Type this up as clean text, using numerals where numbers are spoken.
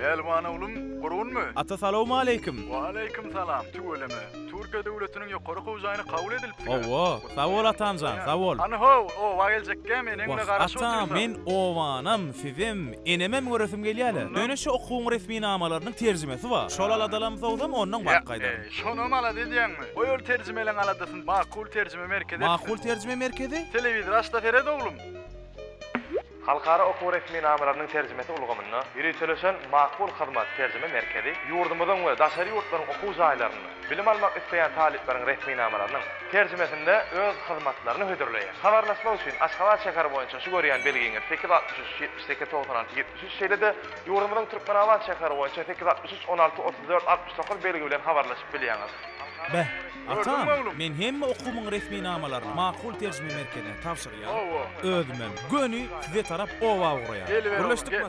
Pälwan oglum, gurgunmy? Ata salowmaleýkim. Waleýkim salam, tüweleme. Türkiýe döwletiniň ýokary okuw jaýyna kabul edilipsiň-ä. Hawa, sag bol atamjan, sag bol. Hany how, oba geljekkäm eneň bilen Wah, garaşyp ata, otyrsaň. men obanam, sizem, enemem göresim gelýä-le. Ýöne şu okuwyň resminamalarynyň terjimesi bar. Şol aladalam sowsam, onnoň baryp gaýdaryn. Ýa, şonam alada edýäňmi? Goý ol terjimeleň aladasyny Makul terjime merkezi etsin. Makul terjime merkezi? Telewizor aç-da seret, oglum. Halkara okuw resminamalarynyň terjimesi ulgamynda ýöriteleşen Makul Hyzmat terjime merkezi ýurdumyzyň we daşary ýurtlaryň okuw jaýlarynda bilim almak isleýän talyplaryň resminamalarynyň terjimesinde öz hyzmatlaryny hödürleýär. Habarlaşmak üçin Aşgabat şäheri boýunça şu görýän belgiňiz 863 78 96 73 şeýle-de ýurdumyzyň Türkmenabat şäheri boýunça 863 16 34 69 belgi bilen habarlaşyp bilýäňiz. Beh, atam, men hemme okuwymyň resminamalaryny Makul terjime merkezine tabşyrýan. Özümem göni size tarap oba ugraýan. Gürleşdikmi?